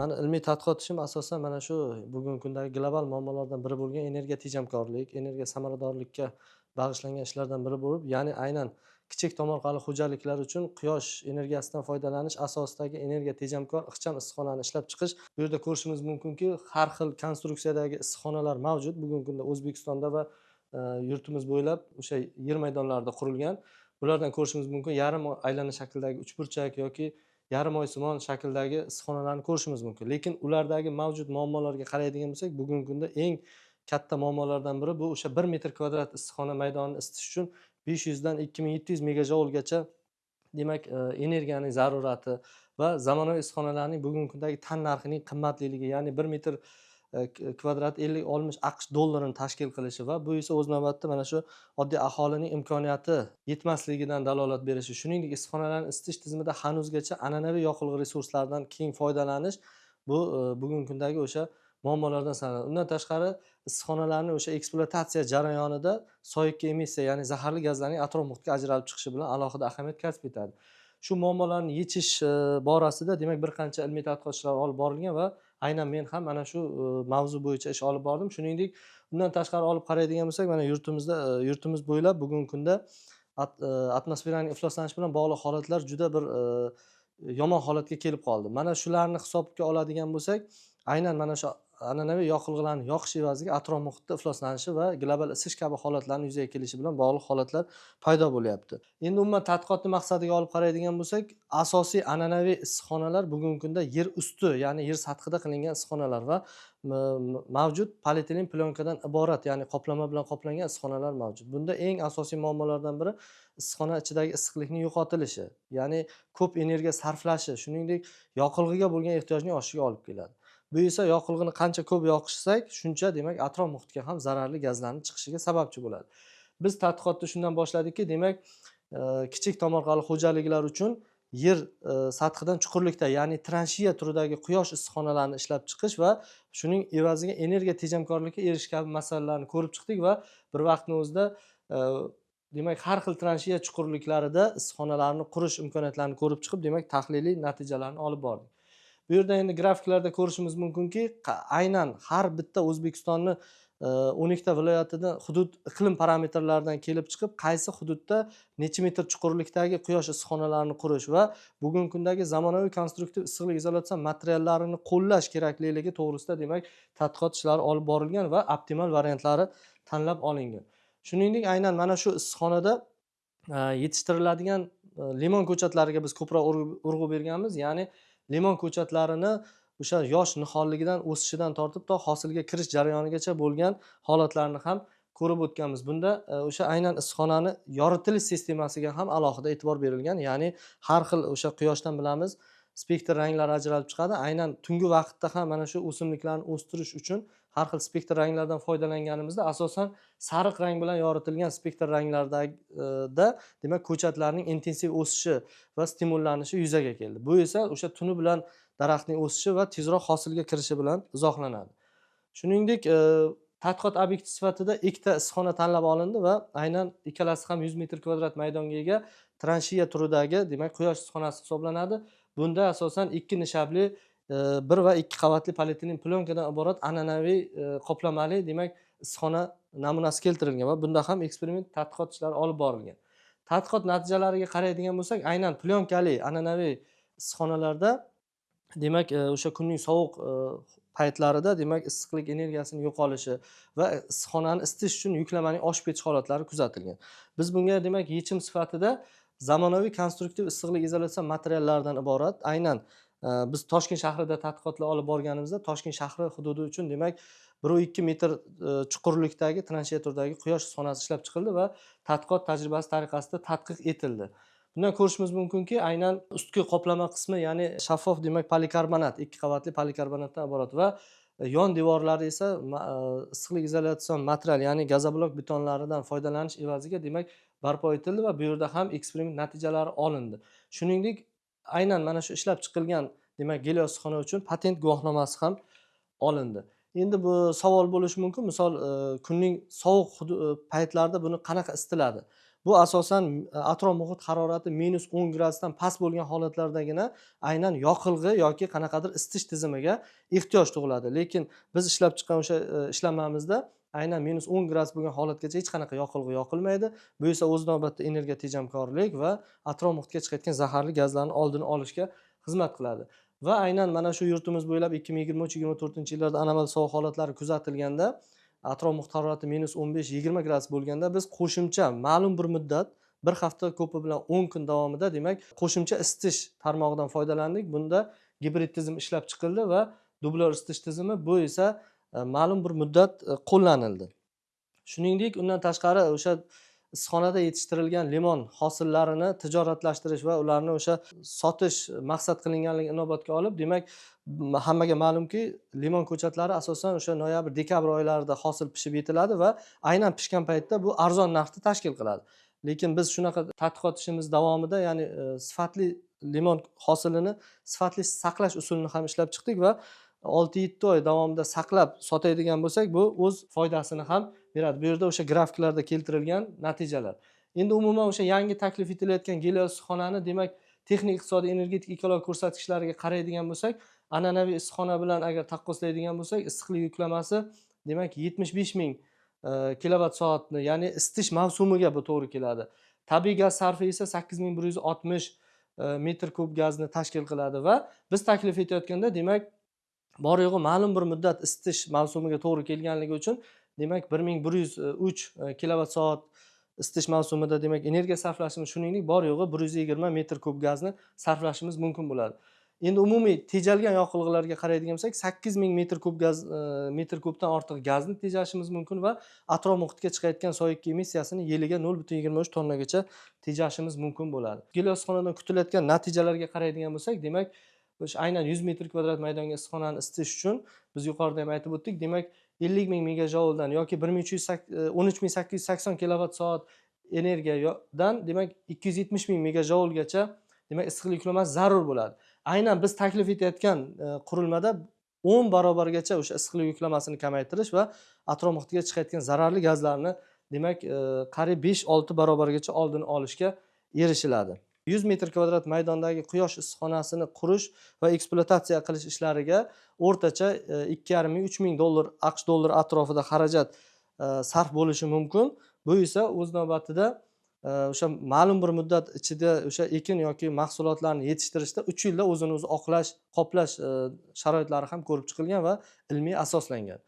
Mani ilmiy tadqiqot ishim asosan mana shu bugungi kundagi global muammolardan biri bo'lgan energiya tejamkorlik, energiya samaradorlikka bag'ishlangan ishlardan biri bo'lib, ya'ni aynan kichik tomorqali xo'jaliklar uchun quyosh energiyasidan foydalanish asosidagi energiya tejamkor ixcham issiqxonani ishlab chiqish. Bu yerda ko'rishimiz mumkinki, har xil konstruksiyadagi issiqxonalar mavjud bugungi kunda O'zbekistonda va yurtimiz bo'ylab o'sha yer maydonlarida qurilgan. Bulardan ko'rishimiz mumkin yarim aylana shakldagi uchburchak yoki yarim oysimon shakldagi issiqxonalarni ko'rishimiz mumkin. Lekin ulardagi mavjud muammolarga qaraydigan bo'lsak, bugungi kunda eng katta muammolardan biri bu o'sha 1 metr kvadrat issiqxona maydonini isitish uchun 500 dan 2700 megajoulgacha demak energiyaning zarurati va zamonaviy issiqxonalarning bugungi kundagi tan narxining qimmatliligi, ya'ni 1 metr kvadrat 50-60 AQSh dollarini tashkil qilishi va bu esa o'z navbatida mana shu oddiy aholining imkoniyati yetmasligidan dalolat berishi. Shuningdek, issiqxonalarni isitish tizimida hanuzgacha an'anaviy yoqilg'i resurslaridan keng foydalanish bu bugungi kundagi o'sha muammolardan sanaladi. Undan tashqari, issiqxonalarni o'sha ekspluatatsiya jarayonida soyikka emissiya, ya'ni zaharli gazlarning atrof muhitga ajralib chiqishi bilan alohida ahamiyat kasb etadi. Shu muammolarni yechish borasida demak bir qancha ilmiy tadqiqot ishlari olib borilgan va aynan men ham mana shu mavzu bo'yicha ish olib bordim. Shuningdek, undan tashqari olib qaraydigan bo'lsak, mana yurtimiz bo'ylab bugungi kunda atmosferaning ifloslanishi bilan bog'liq holatlar juda bir yomon holatga kelib qoldi. Mana shularni hisobga oladigan bo'lsak, aynan mana shu an'anaviy yoqilg'ilarni yoqish evaziga atrof muhitda ifloslanishi va global isish kabi holatlarni yuzaga kelishi bilan bog'liq holatlar paydo bo'lyapti. Endi umuman tadqiqotni maqsadiga olib qaraydigan bo'lsak, asosiy an'anaviy issiqxonalar bugungi kunda yer usti, ya'ni yer sathida qilingan issiqxonalar va mavjud polietilen plyonkadan iborat, ya'ni qoplama bilan qoplangan issiqxonalar mavjud. Bunda eng asosiy muammolardan biri issiqxona ichidagi issiqlikning yo'qotilishi, ya'ni ko'p energiya sarflashi, shuningdek yoqilg'iga bo'lgan ehtiyojning oshishiga olib keladi. Bu esa yoqilg'ini qancha ko'p yoqishsak, shuncha demak atrof muhitga ham zararli gazlarning chiqishiga sababchi bo'ladi. Biz tadqiqotni shundan boshladikki, demak kichik tomorqali xo'jaliklar uchun yer sathidan chuqurlikda, ya'ni transhiya turidagi quyosh issiqxonalarini ishlab chiqish va shuning evaziga energiya tejamkorlikka erishish kabi masalalarni ko'rib chiqdik va bir vaqtning o'zida demak har xil transhiya chuqurliklarida issiqxonalarni qurish imkoniyatlarini ko'rib chiqib, demak tahliliy natijalarni olib bordik. Bu yerda endi grafiklarda ko'rishimiz mumkinki, aynan har bitta O'zbekistonni 12 ta viloyatida hudud iqlim parametrlaridan kelib chiqib, qaysi hududda necha metr chuqurlikdagi quyosh issiqxonalarini qurish va bugungi kundagi zamonaviy konstruktiv issiqlik izolyatsiya materiallarini qo'llash kerakliligi to'g'risida demak tadqiqot ishlari olib borilgan va optimal variantlari tanlab olingan. Shuningdek, aynan mana shu issiqxonada yetishtiriladigan limon ko'chatlariga biz ko'proq urg'u berganmiz, ya'ni limon ko'chatlarini o'sha yosh niholligidan o'sishidan tortib to hosilga kirish jarayonigacha bo'lgan holatlarni ham ko'rib o'tganmiz. Bunda o'sha aynan issiqxonani yoritilish sistemasiga ham alohida e'tibor berilgan, ya'ni har xil o'sha quyoshdan bilamiz spektr ranglari ajralib chiqadi. Aynan tungi vaqtda ham mana shu o'simliklarni o'stirish uchun har xil spektr ranglardan foydalanganimizda asosan sariq rang bilan yoritilgan spektr ranglarda demak ko'chatlarning intensiv o'sishi va stimullanishi yuzaga keldi. Bu esa o'sha tuni bilan daraxtning o'sishi va tezroq hosilga kirishi bilan izohlanadi. Shuningdek, tadqiqot obyekti sifatida ikkita issiqxona tanlab olindi va aynan ikkalasi ham 100 metr kvadrat maydonga ega transhiya turidagi demak quyosh issiqxonasi hisoblanadi. Bunda asosan 2 nishabli 1 va 2 qavatli polietilen plyonkadan iborat an'anaviy qoplamali demak issiqxona namunasi keltirilgan va bunda ham eksperiment tadqiqot ishlari olib borilgan. Tadqiqot natijalariga qaraydigan bo'lsak, aynan plyonkali an'anaviy issiqxonalarda demak o'sha kunning sovuq paytlarida demak issiqlik energiyasining yo'qolishi va issiqxonani isitish uchun yuklamaning oshib ketish holatlari kuzatilgan. Biz bunga demak yechim sifatida zamonaviy konstruktiv issiqlik izolyatsiya materiallaridan iborat aynan biz Toshkent shahrida tadqiqotlar olib borganimizda Toshkent shahri hududi uchun demak 1,2 metr chuqurlikdagi transhiya turidagi quyosh issiqxonasi ishlab chiqildi va tadqiqot tajribasi tariqasida tadqiq etildi. Bundan ko'rishimiz mumkinki, aynan ustki qoplama qismi, ya'ni shaffof demak polikarbonat, 2 qavatli polikarbonatdan iborat va yon devorlari esa issiqlik izolyatsion material, ya'ni gazoblok betonlaridan foydalanish evaziga demak barpo etildi va bu yerda ham eksperiment natijalari olindi. Shuningdek, aynan mana shu ishlab chiqilgan demak gelios issiqxona uchun patent guvohnomasi ham olindi. Endi bu savol bo'lishi mumkin, misol kunning sovuq paytlarida buni qanaqa isitiladi? Bu asosan atrof muhit harorati -10 gradusdan past bo'lgan holatlardagina aynan yoqilg'i yoki qanaqadir isitish tizimiga ehtiyoj tug'iladi. Lekin biz ishlab chiqqan o'sha ishlanmamizda aynan -10 gradus bo'lgan holatgacha hech qanaqa yoqilg'i yoqilmaydi. Bu esa o'z navbatida energiya tejamkorlik va atrof muhitga chiqayotgan zaharli gazlarni oldini olishga xizmat qiladi. Va aynan mana shu yurtimiz bo'ylab 2023-2024 yillarda anomal sovuq holatlari kuzatilganda, atrof muhit harorati -15, 20 gradus bo'lganda biz qo'shimcha ma'lum bir muddat, bir hafta, ko'pi bilan 10 kun davomida, demak, qo'shimcha isitish tarmog'idan foydalandik. Bunda gibrid tizim ishlab chiqildi va dublyor isitish tizimi, bu esa ma'lum bir muddat qo'llanildi. Shuningdek, undan tashqari o'sha issiqxonada yetishtirilgan limon hosillarini tijoratlashtirish va ularni o'sha sotish maqsad qilinganligini inobatga olib, demak, hammaga ma'lumki, limon ko'chatlari asosan o'sha noyabr, dekabr oylarida hosil pishib yetiladi va aynan pishgan paytda bu arzon narxni tashkil qiladi. Lekin biz shunaqa tadqiqot ishimiz davomida, ya'ni sifatli limon hosilini sifatli saqlash usulini ham ishlab chiqdik va 6-7 oy davomida saqlab sotadigan bo'lsak, bu o'z foydasini ham beradi. Bu yerda o'sha grafiklarda keltirilgan natijalar. Endi umuman o'sha yangi taklif etilayotgan gelios issiqxonani, demak, texnik, iqtisodiy, energetik, ekologik ko'rsatkichlariga qaraydigan bo'lsak, an'anaviy issiqxona bilan agar taqqoslaydigan bo'lsak, issiqlik yuklamasi, demak, 75 000 kilovat soatni, ya'ni isitish mavsumiga bu to'g'ri keladi. Tabiiy gaz sarfi esa 8160 metr kub gazni tashkil qiladi va biz taklif etayotganda, demak, bor yo'g'i ma'lum bir muddat isitish mavsumiga to'g'ri kelganligi uchun, demak, 1103 kilovat soat isitish mavsumida, demak, energiya sarflashimiz, shuningdek, bor yo'g'i 120 metr kub gazni sarflashimiz mumkin bo'ladi. Endi umumiy tejalgan yoqilg'ilarga qaraydigan bo'lsak, 8000 metr kub gaz, metr kubdan ortiq gazni tejashimiz mumkin va atrof muhitga chiqayotgan CO2 emissiyasini yiliga 0,23 tonnagacha tejashimiz mumkin bo'ladi. Gelios issiqxonadan kutilayotgan natijalarga qaraydigan bo'lsak, demak, o'sha aynan 100 metr kvadrat maydonga issiqxonani isitish uchun biz yuqorida ham aytib o'tdik, demak, 50 000 megajouldan yoki 1 300, 13 880 kilovat soat energiyadan, demak, 270 000 megajoulgacha, demak, issiqlik yuklamasi zarur bo'ladi. Aynan biz taklif etayotgan qurilmada 10 barobargacha o'sha issiqlik yuklamasini kamaytirish va atrof muhitga chiqayotgan zararli gazlarni, demak, qariyb 5-6 barobargacha oldini olishga erishiladi. 100 metr kvadrat maydondagi quyosh issiqxonasini qurish va ekspluatatsiya qilish ishlariga o'rtacha 2,5 ming, 3000 dollar, AQSh dollari atrofida xarajat sarf bo'lishi mumkin. Bu esa o'z navbatida o'sha ma'lum bir muddat ichida o'sha ekin yoki mahsulotlarni yetishtirishda 3 yilda o'zini o'zi oqlash, qoplash sharoitlari ham ko'rib chiqilgan va ilmiy asoslangan.